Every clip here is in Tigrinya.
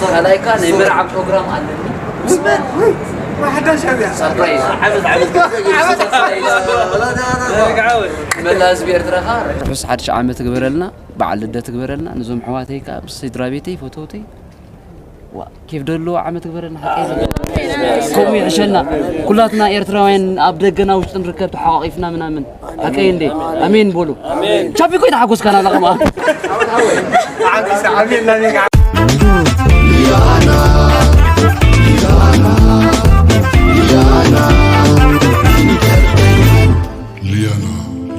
ካልኣይካ ናይ መርዓ ፕሮግራም ኣለኒ። ምስ መን? ሓዳሽ ኣብያ። ሰርፕራይዝ። ዓመት ዓመት ዓመት ሰርፕራይዝ። መላ ህዝቢ ኤርትራ ኸኣ ርሑስ ሓድሽ ዓመት ግበረልና፣ በዓል ልደት ግበረልና። ነዞም ኣሕዋተይ ከኣ ምስ ስድራ ቤተይ ፈተውተይ ዋ ኬፍ ደሎ ዓመት ግበረልና። ሓቀይ ከምኡ ይሕሸና። ኩላትና ኤርትራውያን ኣብ ደገና ውሽጥን ርከብ ተሓቋቒፍና ምናምን ሓቀይ እንዴ? ኣሜን በሉ። ቻፒ እኮ ይተሓጎስካና ኣለኻ። ሊያና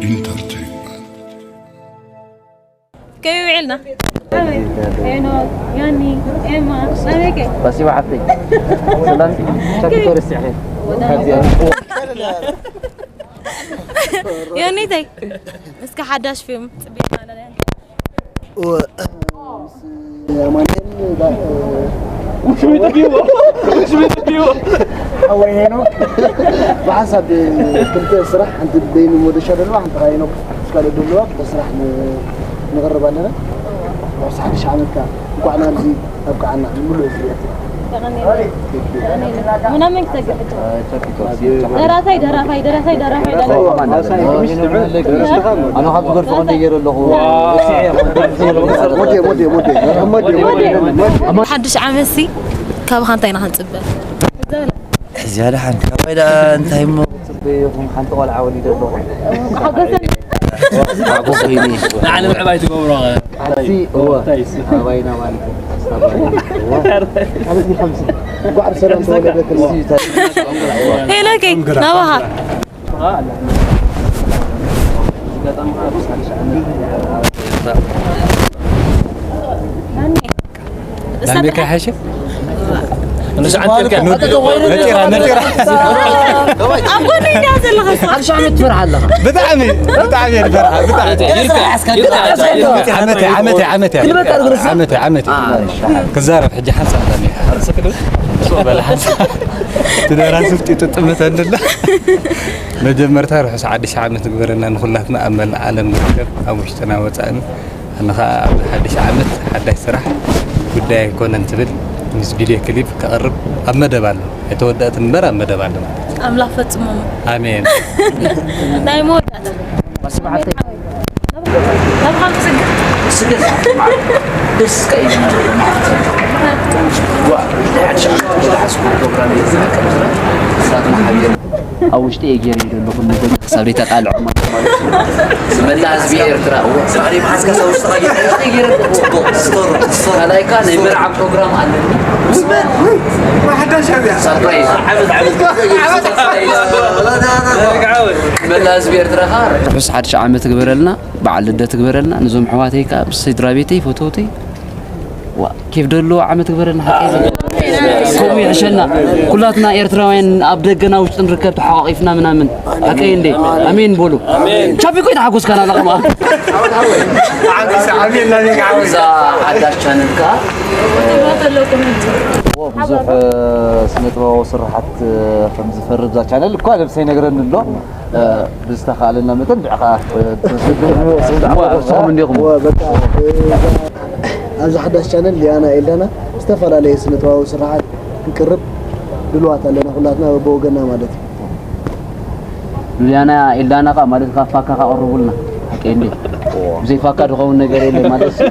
ኢንተርቴይንመንት። ከመይ ውዒልና? ሄኖክ፣ ዮኒ፣ ኤማ፣ ናበይ ከ? ባሲባ ሓፍተይ። ሰላም፣ ቻፒ እኮ ረሲዐ። ዮኒተይ፣ እስከ ሓዳሽ ፊልም ጽቢቕና ኣለና። እወ፣ ምስ ኣማኑኤል ዳ-፣ ሓወይ ሄኖክ ብሓንሳብ ክልተ ስራሕ፣ ሓንቲ በይኑ ሞደሻ ደለዋ፣ ሓንቲ ኸዓ ሄኖክ ምስ ካልኦት ደለዋ፣ ክልተ ስራሕ ን-፣ ንቕርብ ኣለና። ርሑስ ሓድሽ ዓመት ከኣ እንኳዕ ናብዚ ኣብቅዓና፣ ንምሉእ ህዝቢ ኤርትራ። የቐንየለይ። የቐንየለይ። ምናምን ክሰግድ ሕጂ። ደራፋይ፣ ደራፋይ፣ ደራፋይ፣ ደራፋይ፣ ደራፋይ። ኣነ ካብ ዝገርፎ ክንደይ ገይረ ኣለኹ። ሞዴ፣ ሞዴ፣ ሞዴ። ሞዴ፣ ሞዴ። ሓድሽ ዓመትሲ ካባኻ እንታይ ኢና ክንጽበ? ሕዚ ያለ ሓንቲ ካባይ ደኣ እንታይ እሞ? ጽበ ይኹን ሓንቲ ቆልዓ ወሊደ ኣለኹ። ሓጎሰን። ሓጎስ ኮይኑ። ንዓለም ዕባይ ትገብሮ። ሓንቲ እወ። ኣባይና ማለት እዩ። ኣባይና። እወ። እንኳዕ ብሰላም ተወለደት። ሄኖከይ ናባኻ። ዳሜካ ሓሸ? ንሱ ዓንተልካ። ነጢራ፣ ነጢራ። ኣብ ጎነይ እንዲያ ዘለኻ። ሓድሽ ዓመት ትፈርሓ ኣለኻ። ብጣዕሚ፣ ብጣዕሚ እየ ዝፈርሓ፣ ብጣዕሚ። ዓመት እየ፣ ዓመት እየ፣ ዓመት እየ፣ ዓመት እየ። ዓመት እየ፣ ዓመት እየ። ክዛረብ ሕጂ ሓንሳብ ዳሜካ። በለ ሓንሳብ። ትደራሲ ውጢጡ ጥምት ኣንድላ። መጀመርታ ርሑስ ሓድሽ ዓመት ግበረና ንኹላትና ኣብ መላእ ዓለም ንርከብ ኣብ ውሽጥና ወጻእን። ኣነ ኸኣ ኣብዚ ሓድሽ ዓመት ሓዳሽ ስራሕ ጉዳይ ኣይኮነን ትብል ምስ ቪድዮ ክሊፕ ከቕርብ ኣብ መደብ ኣሎ። ኣይተወደእትን እምበር ኣብ መደብ ኣሎ ማለት እዩ። ኣምላኽ ፈጽሞም። ኣሜን። ናይ መወዳእታ። ደስ ከይልና ዋ፣ ናይ ሓድሽ ዓመት ዝሓስቡ ፕሮግራም እዩ ዝርከብ። ንሳትና ሓቢር ኣብ ውሽጢ እየ ገይረ ዘለኹ። ክሳብ ደይ ተቃልዖ ማለት እዩ። መላ ህዝቢ ኤርትራ፣ እዎ። ዛሬ መዓስከ ሰው ውስጥ አየህ? ጽቡቅ፣ ስቶር፣ ስቶር። ካልኣይካ ናይ መርዓ ፕሮግራም ኣለኒ። ሰርፕራይዝ። ዓመት፣ ዓመት። መላ ህዝቢ ኤርትራ ኸኣ ርሑስ ሓድሽ ዓመት ግበረልና፣ በዓል ልደት ግበረልና። ነዞም ኣሕዋተይ ከኣ ምስ ስድራ ቤተይ፣ ፈተውተይ፣ ዋ፣ ኬፍ ደሎ ዓመት ግበረልና፣ ሓቀይ። ከምኡ ይሕሸና። ኩላትና ኤርትራውያን ኣብ ደገና ውሽጥን ርከብ ተሓቋቒፍና ምናምን። ሓቀይ እንዴ? ኣሜን በሉ። ቻፒ እኮ ይተሓጎስካና ኣለኻ። እዛ ሓዳሽ ቻነል ከኣ ብዙሕ ስነ ጥበባዊ ስራሓት ከም ዝፈርብ እዛ ቻነል እኳ ነብሰይ ነግረኒ ኣሎ። ብዝተኻእለና መጠን ብዕኻ ስኹም እንዲኹም። እወ፣ በቃ፣ ኣብዚ ሓዳሽ ቻነል ሊያና ኤልዳና ዝተፈላለየ ስነ ጥበባዊ ስራሓት ክንቅርብ ድልዋት ኣለና፣ ኩላትና በብወገንና ማለት እዩ። ሉልያና ኤልዳና ኸኣ ማለት ካብ ፋካ ከቕርቡልና። ሓቀይ እንዴ? ብዘይ ፋካ ዝኸውን ነገር የለን ማለት እዩ።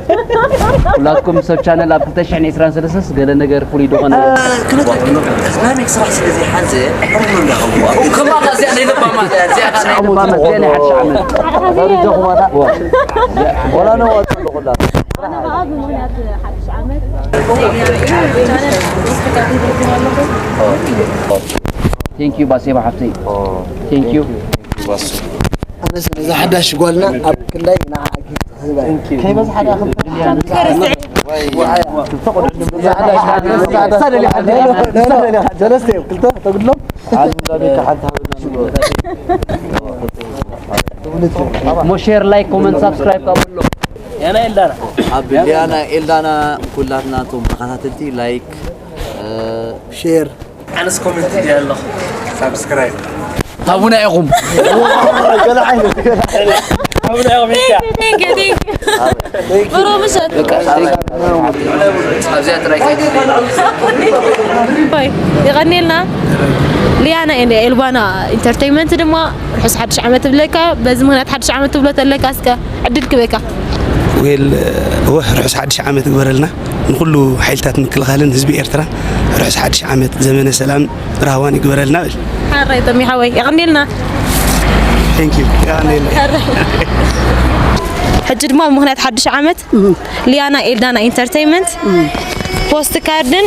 ኩላትኩም ሰብ ቻነል ኣብ ክልተ ሽሕን ዕስራን ሰለስተስ ገለ ነገር ፍሉይ ዝኾነ። ክልተ ናሚክ ስራሕ ስለ ዘይሓዘ፣ ሕርሙ እንዳኸብዋ። ከማኻ እዚኣ ናይ ለባማት እያ፣ እዚኣ ኸኣ ናይ ለባማት እያ፣ ናይ ሓድሽ ዓመት። ደረጃኹም ኣታ። ወላ ነው ኣጽልኹላ። ኣነ ኸኣ ብምኽንያት ሓድሽ ዓመት፣ ቻነል ምስ ተጋደልኩም ኣለኹም። Thank you ባሴባ ሓፍተይ። Thank you። ኣነ ስለዚ ሓዳሽ ጓልና ኣብ ክንዳይ ንዓኣ ጊፍት ክህባ እየ። ከይበዝሓ ደኣ ክልተ ጀለስተ እዮም፣ ክልተ ተግድሎም። እሞ ሼር፣ ላይክ፣ ኮመንት፣ ሳብስክራይብ ካብ ኣሎ። ያና ኤልዳና። ኣብ ሊያና ኤልዳና ኩላትና እቶም ተኸታተልቲ ላይክ፣ እ፣ ሼር። ኣነስ ኮመንት እንዲያ ኣለኹ። ሳብስክራይብ። ሃቡና ኢኹም። ገለ ዓይነት፣ ገለ ዓይነት። ሃቡና ኢኹም ኢልካ። Thank you, thank you። ብሩህ ምሸት። በቃ፣ thank you። ኣብዚኣ ጥራይ ከይድልይ። ይ የቐኒልና። ሊያና ኤልባና ኢንተርቴይንመንት ድማ ርሑስ ሓድሽ ዓመት ትብለካ። በዚ ምክንያት ሓድሽ ዓመት ትብሎ ተለካ እስከ ዕድል ክበካ። ዌል ወህ ርሑስ ሓድሽ ዓመት ይግበረልና ንኩሉ ሓይልታት ምክልኻልን ህዝቢ ኤርትራ። ርሑስ ሓድሽ ዓመት፣ ዘመነ ሰላም ራህዋን ይግበረልና ብል። ሓራይ ተሚ ሓወይ የቐኒልና። Thank you። ሕጂ ድማ ብምክንያት ሓድሽ ዓመት ሊያና ኤልዳና ኢንተርቴይንመንት ፖስት ካርድን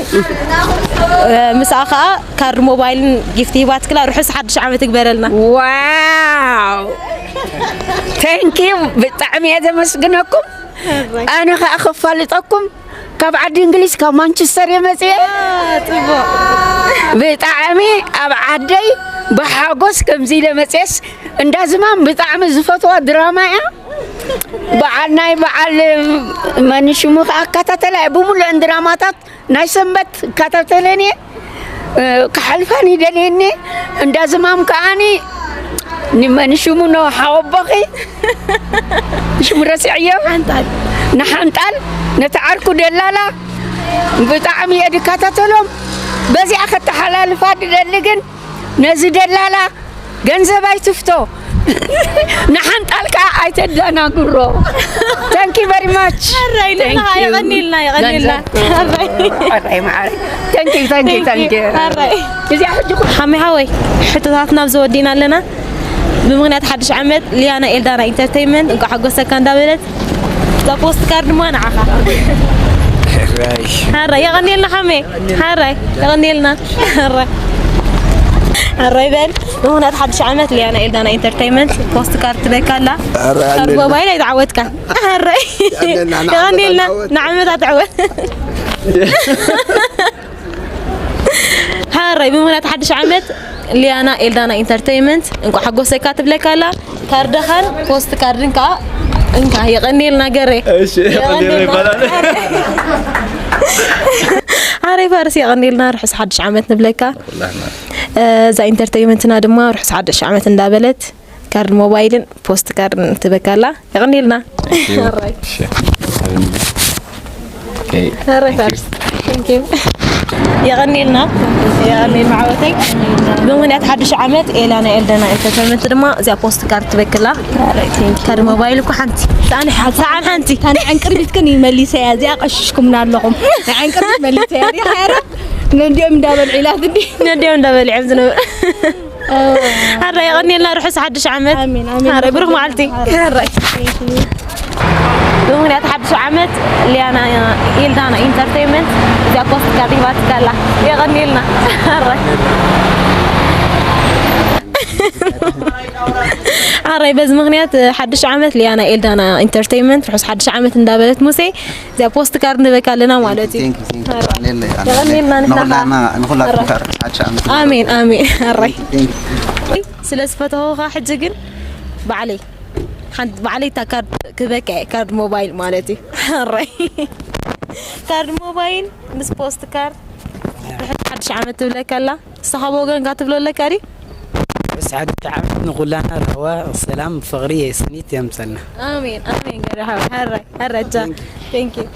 ምስኣ ከዓ ካርድ ሞባይልን ጊፍት ሂባትክላ። ርሑስ ሓድሽ ዓመት ይግበረልና። ዋው፣ ቴንኪዩ፣ ብጣዕሚ እየ ዘመስግነኩም። ኣነ ከዓ ከፋልጠኩም፣ ካብ ዓዲ እንግሊዝ ካብ ማንቸስተር እየ መፅየ። ብጣዕሚ ኣብ ዓደይ ብሓጎስ ከምዚ ኢለ መፅየስ፣ እንዳ ዝማም ብጣዕሚ ዝፈትዋ ድራማ እያ። በዓል ናይ በዓል መን ሽሙ ከዓ እከታተላ እየ፣ ብሙሉአን ድራማታት ናይ ሰንበት እከታተለን እየ። ክሓልፋን ይደልየኒ። እንዳ ዝማም ከዓኒ ንመን ሽሙ ነው ሓወቦኺ ሽሙ ረሲዐዮ። ንሓንጣል፣ ነቲ ዓርኩ ደላላ ብጣዕሚ እየ ድከታተሎም። በዚኣ ከተሓላልፋ ድደሊ ግን ነዚ ደላላ ገንዘብ ኣይትፍቶ፣ ንሓንጣል ከዓ ኣይተደናግሮ። Thank you very much። ሕራይ ንሕና የቐኒልና የቐኒልና። ሕራይ ሕራይ መዓረይ። Thank you፣ thank you፣ thank you። ሕራይ እዚኣ ሕጂ ሓሚ ሓወይ ሕቶታትና ኣብዚ ወዲእና ኣለና። ብምክንያት ሓድሽ ዓመት ሊያና ኤልዳና ኢንተርቴይንመንት እንኳዕ ሓጎሰካ እንዳበለት እዛ ፖስት ካርድ ድማ ንዓኻ። ሕራይ የቐኒልና ሓሜ። ሕራይ የቐኒልና። ሕራይ ሕራይ በል። ብምክንያት ሓድሽ ዓመት ሊያና ኤልዳና ኢንተርቴይንመንት ፖስት ካርድ ትበካ ኣላ። ካርድ ሞባይል ኣይተዓወትካን። ሕራይ የቐኒልና። ንዓመት ኣትዕወት። ሕራይ ብምክንያት ሓድሽ ዓመት ሊያና ኤልዳና ኢንተርቴይንመንት እንኳዕ ሓጎሰካ ትብለካ ኣላ። ካርድኻን ፖስት ካርድን ከዓ እንካ የቐኒልና ገሬ። እሺ፣ የቐኒልና ይባላል። ሕራይ ፋርስ የቐኒልና። ርሑስ ሓድሽ ዓመት ንብለካ። እዛ ኢንተርቴይንመንትና ድማ ርሑስ ሓድሽ ዓመት እንዳበለት ካርድ ሞባይልን ፖስት ካርድን ትበካ ኣላ። የቐኒልና። የቐኒልና። የቐኒልና ዓወተይ። ብምክንያት ሓድሽ ዓመት ኤላ ናይ ኤልደና ኢንተርቴይንመንት ድማ እዚኣ ፖስት ካርድ ትበክላ። ካርድ ሞባይል እኮ ሓንቲ ሰዓን ሓንቲ ሰዓን ሓንቲ ታን ዕንቅርቢት ግን ይመሊሰያ እዚኣ ቀሽሽኩምና ኣለኹም። ናይ ዕንቅርቢት መሊሰያ ዲ ሓራ ነዲኦም እንዳበልዒላት እንዲ ነዲኦም እንዳበልዒም ዝነበ ኣረ የቐኒልና ርሑስ ሓድሽ ዓመት። ኣሜን፣ ኣሜን። ኣረ ብሩኽ መዓልቲ። ኣረ። ብምኽንያት ሓድሽ ዓመት ሊያና ኢልዳና ኢንተርቴይንመንት እዚኣ ፖስት ካርድ ሂባትካ ኣላ። የቐኒልና። ኣረ። ኣረ በዚ ምኽንያት ሓድሽ ዓመት ሊያና ኢልዳና ኢንተርቴይንመንት ርሑስ ሓድሽ ዓመት እንዳበለት ሙሴ እዚኣ ፖስት ካርድ ንበካ ኣለና ማለት እዩ። የቐኒልና ንሕና ንኹላትና ሓድሽ ዓመት። ኣሜን ኣሜን። ኣራይ ስለ ዝፈተኹኻ ሕጂ ግን ባዕለይ ሓንቲ ባዕለይ እታ ካርድ ክበካ እየ፣ ካርድ ሞባይል ማለት እዩ። ኣራይ ካርድ ሞባይል ምስ ፖስት ካርድ ርሑስ ሓድሽ ዓመት ትብለካ ኣላ። ንስኻ ብወገንካ ትብሎ ኣለካ ድዩ? ርሑስ ሓድሽ ዓመት ንኹላና ራህዋ፣ ሰላም፣ ፍቕሪ፣ የስኒት የምፀልና። ኣሜን ኣሜን። ገርሃ ሀራይ ሀረጃ። Thank you።